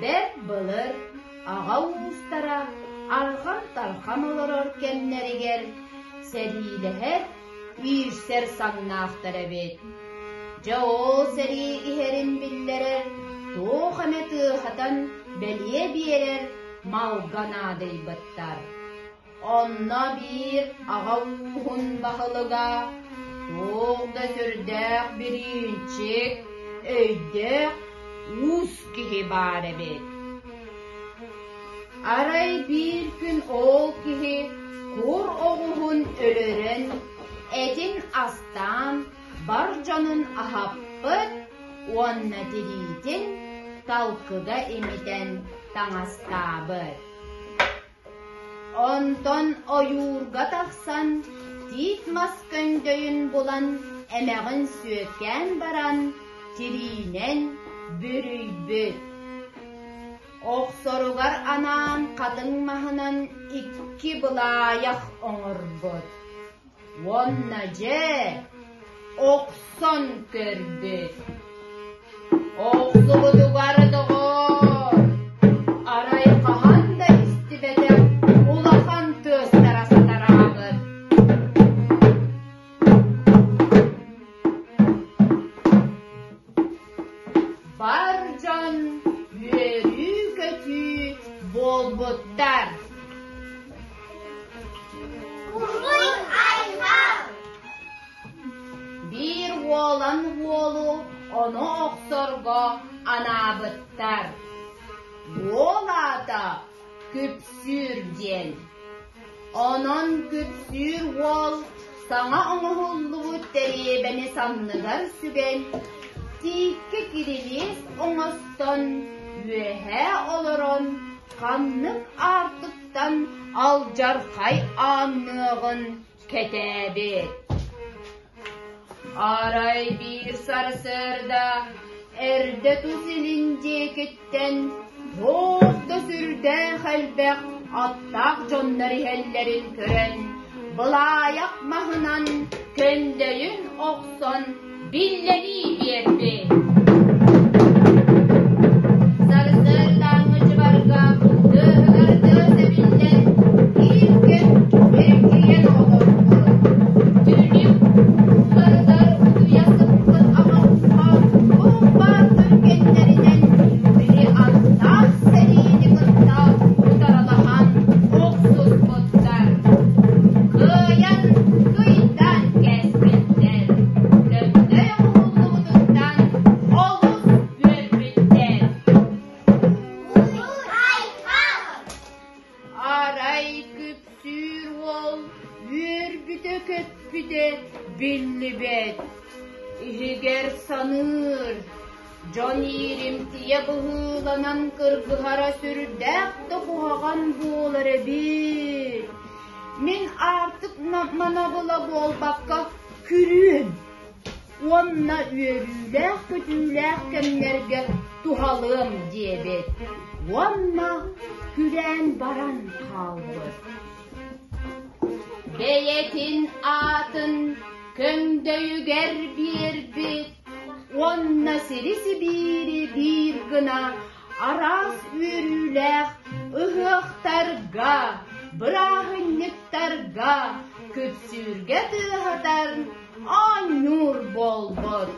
Бэрт былыр аҕа уустара арҕам-тарҕам олорор кэмнэригэр сэриилэһэр, иирсэр саҥнаахтар эбит. Дьэ ол сэрии иһэрин биллэрэр, туох эмэ тыаһатан бэлиэ биэрэр малга наадыйбыттар. Онно биир аҕа ууһун баһылыга туох да сүрдээх бириинчик, өйдөөх уус киһи баар эбит. Арай биир күн ол киһи кур оҕуһун өлөрөн, этин астаан бар дьонун аһаппыт уонна тириитин талкыга имитэн таҥастаабыт. Онтон ойуурга тахсан тиит мас көндөйүн булан эмэҕин сүөккээн баран тириинэн бүрүйбүт. Охсоругар анаан хатыҥ маһынан икки былаайах оҥорбут. Уонна дьэ, охсон көрбүт. Охсубутугар доҕоор, арай хаһан да истибэтэх улахан тыастара сатараабыт. Бар дьон үөрүү-көтүү буолбуттар. Уруй-айхал! Биир уолан уолу ону охсорго анаабыттар. Уол аата Күпсүүр диэн. Онон Күпсүүр уол саҥа оҥоһуллубут тэриэбэни санныгар сүгэн, тииккэ кирилиэс оҥостон, үөһэ олорон ханнык аартыктан алдьархай аанныаҕын кэтээбит. Арай биир сарсыарда эрдэ тус илин диэкиттэн туох да сүрдээх элбэх аттаах дьоннор иһэллэрин көрөн, былаайах маһынан көндөйүн охсон биллэрии биэрбит. Сарсыардааҥҥы дьыбарга тыаһыгар тыас эбиллэн, биир кэм эргийэн олорбут. Түнүк ууларыгар утуйа сыппыт аҕа туох баар түргэннэринэн били аттаах сэриини кытта утарылаһан охсуспуттар. Кыайан кыйдаан кээспиттэр. Көҥдөй уһуллубутуттан олус үөрбүттэр. Арай күпсүүр уол үөрбүтэ-көппүтэ биллибэт. Иһигэр саныыр, дьон ииримтийэ быһыыланан кыргыһара сүрдээх да куһаҕан буолар эбит. Мин аартык манабыла буолбакка күрүөм уонна үөрүүлээх-көтүүлээх кэмнэргэ туһалыам диэбит уонна күрээн баран хаалбыт. Бэйэтин аатын көҥдөйүгэр биэрбит уонна сири-сибиири биир гына араас үөрүүлээх ыһыахтарга, бырааһынньыктарга күпсүүргэ тыаһатар оонньуур буолбут.